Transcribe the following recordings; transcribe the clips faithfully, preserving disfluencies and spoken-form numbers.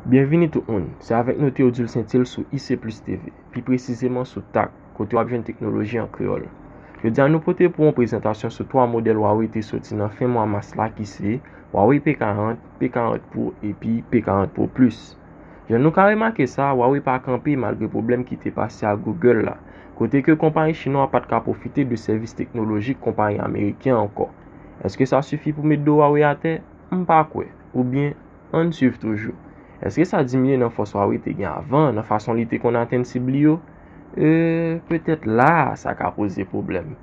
Byenvini tout moun, se avèk nou Théodule Saintil sou I C plus T V, pi presizeman sou Tak, kote w ap jwenn teknoloji an kreyòl. Jodi a nou pote pou w yon prezantasyon sou twa modèl Huawei te soti nan fen mwa mas la ki se Huawei P karant, P karant Pro epi P karant Pro Plus. Jan nou ka remake sa, Huawei pa kanpe malgre pwoblèm ki te pase ak Google la, kote ke konpayi chinwa pa t ka pwofite de sèvis teknolojik konpayi ameriken ankò. Èske sa sifi pou met do Huawei atè? M pa kwè. Oubyen, ann swiv toujou. Èske sa diminye nan fòs Huawei te gen avan, nan fason li te konn atenn sib li yo? E, petèt la, sa ka poze pwoblèm.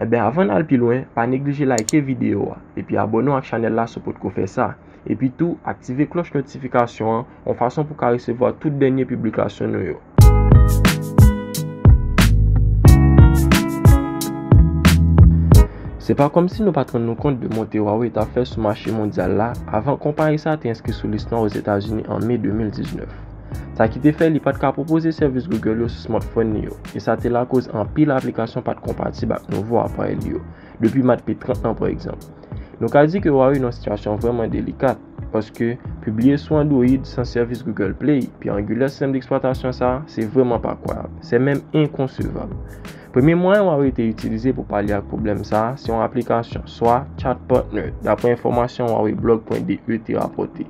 Enben, avan n al pi lwen, pa neglije like videyo a, epi abòne w ak chanèl la si w potko fè sa. Epi tou, aktive klòch notifikasyon an, yon fason pou w ka resevwa tout dènye piblikasyon nou yo. Se pa kòmsi nou pa t rann nou kont de monte Huawei t ap fè sou mache mondyal la avan konpayi sa a te enskri sou lis nwa Ozetazini an me de mil diznèf. Sa ki te fè li pa t ka pwopoze sèvis Google yo sou smartphone li yo, e sa te lakoz anpil aplikasyon pa t konpatib ak nouvo aparèy li yo, depi Mat P trant lan pa egzanp. Nou ka di ke Huawei nan yon sitiyasyon vrèman delikat, paske pibliye sou Android san sèvis Google Play, pi angilè sistèm deksplwatasyon sa a, se vrèman pa kwayab, se menm enkonsevab. Premye mwayen Huawei te itilize pou palye ak pwoblèm sa a, se yon aplikasyon, swa Chat Partner, daprè enfòmasyon huaweiblog pwen D E te rapòte.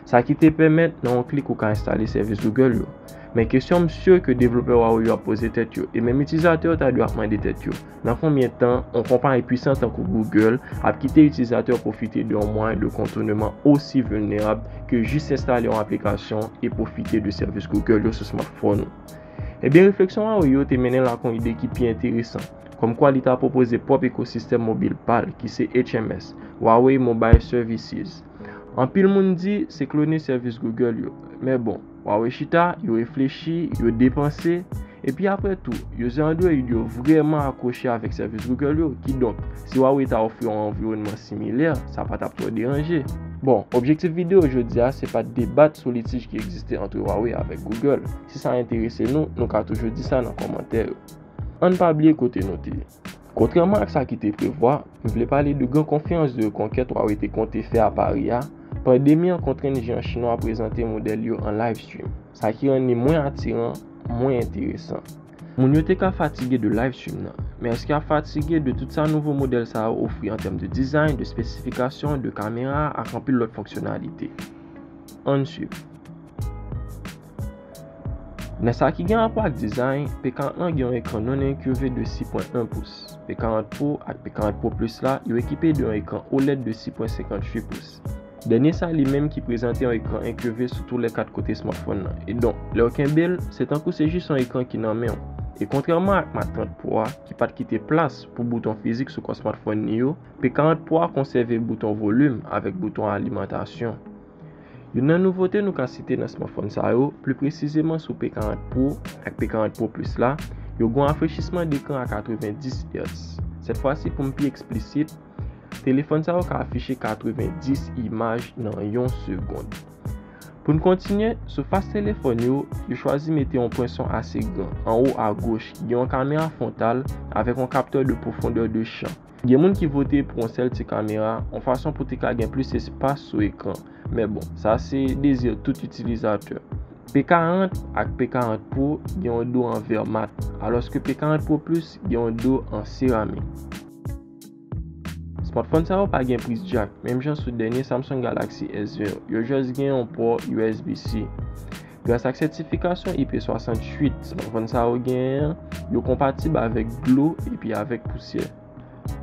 Sa ki te pèmèt, nan yon klik, ou ka enstale sèvis Google yo. Men kesyon m si ke devlopè Huawei yo ap poze tèt yo, e menm itilizatè yo ta dwe ap mande tèt yo, nan konbyen tan yon konpayi pwisan tankou Google ap kite itilizatè yo pwofite de yon mwayen de kontourneman osi vilnerab ke jis enstale yon aplikasyon e pwofite de sèvis Google yo sou smartphone ou? Ebyen, refleksyon Huawei yo te mennen l ak yon ide ki pi enteresan, kòmkwa li ta pwopoze pwòp ekosistèm mobil pa l, ki se H M S, Huawei Mobile Services. Anpil moun di se klone sèvis Google yo. Men bon, Huawei chita, yo reflechi, yo depanse, epi apre tou, user Android yo vrèman akwoche avèk sèvis Google yo. Kidonk, si Huawei ta ofri yon anviwònman similè, sa pa t ap twò deranje. Bon, objektif videyo jodi a, se pa debat sou litij ki egziste ant Huawei avèk Google. Si sa enterese nou, nou ka toujou di sa nan kòmantè yo. Ann pa bliye kote nou te ye. Kontrèman ak sa ki te prevwa, m vle pale de gran konferans de rekonkèt Huawei te konte fè a Pari a, pandemi an kontrenn jeyan chinwa prezante modèl yo an live stream, sa ki rann li mwen atiran, mwen enteresan. Moun yo te ka fatige de live stream nan, men èske y ap fatige de tout sa nouvo modèl sa yo ofri an tèm de dizayn, de espesifikasyon, de kamera, ak anpil lòt fonksyonalite? Ann swiv. Nan sa ki gen rapò ak dizayn, P karant lan gen yon ekran non incurvé de sis pwen en pous. P karant Pro ak P karant Pro Plus la, yo ekipe de yon ekran OLED de sis pwen senkanntuit pous. Dènye sa li menm ki prezante yon ekran incurvé sou tou lè kat kote smartphone nan. E donk, lè w kenbe l, se tankou se jis yon ekran ki nan men w. E kontrèman ak Mat trant Pro a, ki pa t kite plas pou bouton fizik sou kò smartphone li yo, P karant Pro a konsève bouton volim avèk bouton alimantasyon. Youn nan nouvote nou ka site nan smartphone sa yo, pli presizeman sou P karant Pro ak P karant Pro Plus la, yo gen yon rafrechisman dekran a katrevenndis Hz. Sèt fwa si, pou m pi eksplisit, telefòn sa yo ka afiche katrevenndis imaj nan yon segonn. Pou n kontinye, sou fas telefòn yo, yo chwazi mete yon pwen son ase gran, anwo agoch, ki gen yon kamera fwontal avèk yon kaptè de pwofondè de chan. Gen moun ki vote pou yon sèl ti kamera, yon fason pou te ka gen plis espas sou ekran. Men bon, sa se dezi tout itilizatè. P karant ak P karant Pro gen yon do an vè mat, alòske P karant Pro Plus gen yon do an seramik. Smartphone sa yo pa gen priz jack, menm jan sou dènye Samsung Galaxy S ven yo. Yo jis gen yon pò U S B C. Gras ak sètifikasyon I P swasanntuit smartphone sa yo genyen an, yo konpatib avèk dlo epi avèk pousyè.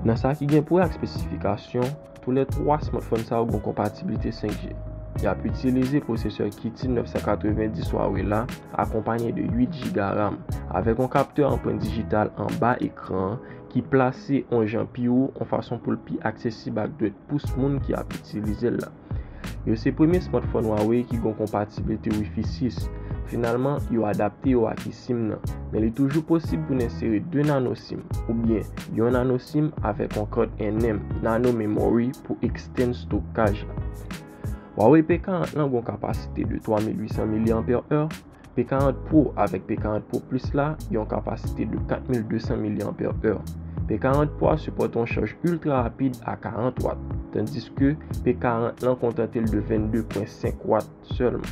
Nan sa ki gen pou wè ak espesifikasyon, toulètwa smartphone sa yo gen konpatiblite senk G. Y ap itilize pwosesè Kirin nèf san katrevenndis Huawei la, akonpaye de uit giga RAM, avèk yon kaptè anprent dijital anba ekran an ki plase yon jan pi wo, yon fason pou l pi aksesib ak dwèt pous moun ki ap itilize l la. Yo se premye smartphone Huawei ki gen konpatiblite Wi-Fi sis. Finalman, yo adapte yo ak eSIM nan, men li toujou posib pou n ensere de nano SIM, oubyen yon nano SIM avèk yon kat N M, nano memory, pou extend stokaj la. Huawei P karant lan gen yon kapasite de twa mil uit san milyanpè è, P karant Pro avèk P karant Pro Plus la gen yon kapasite de kat mil de san milyanpè è. P karant Pro a sipòte yon chaj iltra rapid a karant wat, tandiske P karant lan kontante l de vennde pwen senk wat sèlman.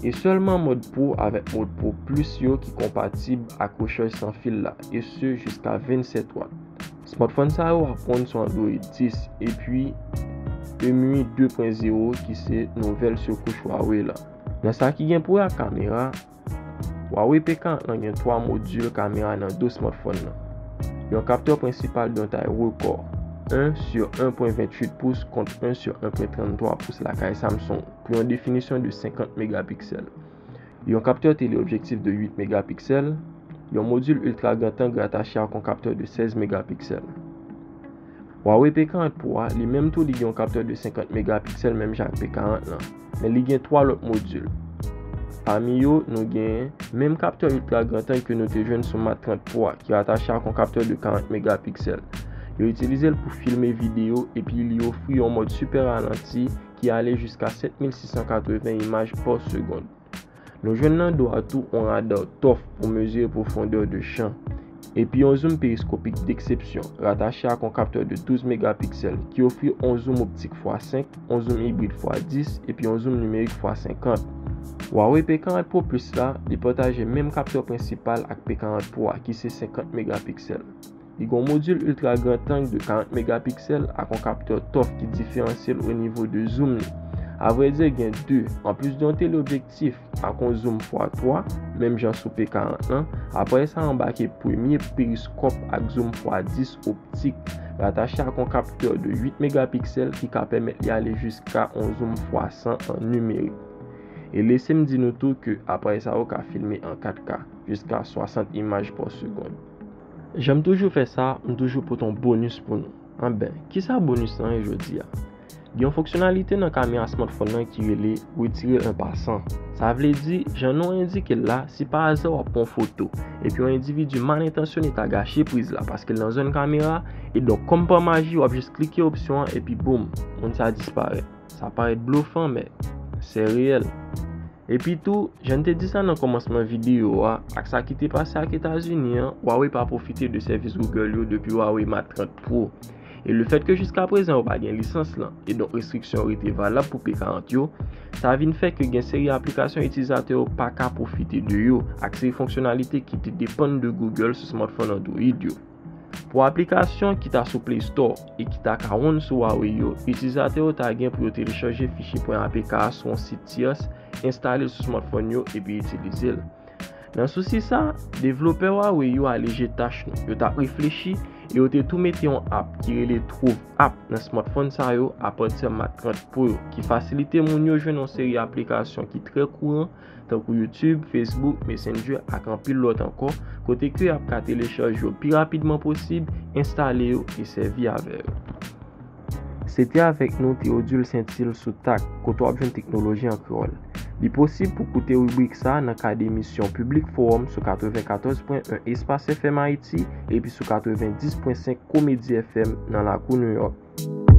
E sèlman mòd Pro avèk mòd Pro Plus yo ki konpatib ak rechaj san fil la, e se jiska vennsèt wat. Smartphone sa yo ap rann sou Android dis epi EMUI de pwen zewo ki se nouvèl sikouch Huawei la. Nan sa ki gen pou wè ak kamera, Huawei P karant lan gen twa modil kamera nan do smartphone nan. Yon kaptè prensipal yon tay rekò, en sur en pwen venntuit pous kont en sur en pwen tranntwa pous lakay Samsung, pou yon definisyon de senkant megapiksèl. Yon kaptè teleobjektif de uit megapiksèl, yon modil ultra grand angle atache ak yon kaptè de sèz megapiksèl. Huawei P karant Pro a, li menm tou, li gen yon kaptè de senkant megapiksèl menm jan ak P karant lan, men li gen twa lòt modil. Pami yo, nou gen menm kaptè ultra grand angle ke nou te jwenn sou Mate trant Pro a, ki atache ak yon kaptè de karant megapiksèl. Yo itilize l pou filme videyo, epi li ofri yon mòd sipè ralanti ki ale jiska sèt mil sis san katreven imaj pa segonn. Nou jwenn nan do a tou yon rada ToF pou mezire pwofondè de chan, epi yon zoom periskopik deksepsyon, ratache ak yon kaptè de douz megapiksèl, ki ofri yon zoom optik fwa senk, yon zoom ibrid fwa dis, epi yon zoom nimerik fwa senkant. Huawei P karant Pro Plus la, li pataje menm kaptè prensipal ak P karant Pro a, ki se senkant megapiksèl. Li gen yon modil ultra grand angle de karant megapiksèl ak yon kaptè ToF ki diferansye l o nivo de zoom li. Avrèdi, gen de. Anplis de yon teleobjektif ak yon zoom fwa twa, menm jan sou P karant lan, aparèy sa a anbake premye periskòp ak zoom fwa dis optik, ratache ak yon kaptè de uit megapiksèl ki ka pèmèt li ale jiska yon zoom fwa san an nimerik. E lese m di nou tou ke aparèy sa yo ka filme an kat K, jiska swasant imaj pa segonn. Jan m toujou fè sa, m toujou pote yon bonis pou nou. Anben, kisa bonis lan ye jodi a? Gen yon fonksyonalite nan kamera smartphone nan ki rele retire en pasan. Sa vle di, jan non an endike l la, si pa aza w ap pran yon foto, epi yon endividi mal entansyone ta gache priz la paske l nan zòn kamera, e donk kòm pa maji w ap jis klike opsyon an epi boum, moun sa disparèt. Sa parèt blofan, men se reyèl. Epi tou, jan n te di sa nan kòmansman videyo a, ak sa ki te pase ak Etazini an, Huawei pa pwofite de sèvis Google yo depi Huawei Mate trant Pro. E lefètke jiskaprezan yo pa gen lisans lan, e donk restriksyon yo rete valab pou P karant yo, sa vin fè ke gen seri aplikasyon itilizatè yo pa ka pwofite de yo, ak seri fonksyonalite ki te depann de Google sou smartphone Android yo. Pou aplikasyon ki ta sou Play Store e ki ta ka rann sou Huawei yo, itilizatè yo ta gen pou yo telechaje fichye pwen A P K a sou yon sit tyès, enstale l sou smartphone yo epi itilize l. Nan sousi sa, devlopè Huawei yo aleje tach nou. Yo t ap reflechi e yo te tou mete yon app ki rele Trouv App nan smartphone sa yo apati Mate trant Pro yo, ki fasilite moun yo jwenn yon seri aplikasyon ki trè kouran, tankou YouTube, Facebook, Messenger ak anpil lòt ankò, kote ke y ap ka telechaje yo pi rapidman posib, enstale yo e sèvi avè yo. Se te avèk nou Théodule Saint-Île sou Tak, kote w ap jwenn teknoloji an kreyòl. Li posib pou koute ribrik sa a nan kad emisyon Public Forum sou katrevenkatòz pwen en Espace F M Haïti epi sou katrevendis pwen senk Comedy F M nan lakou New York.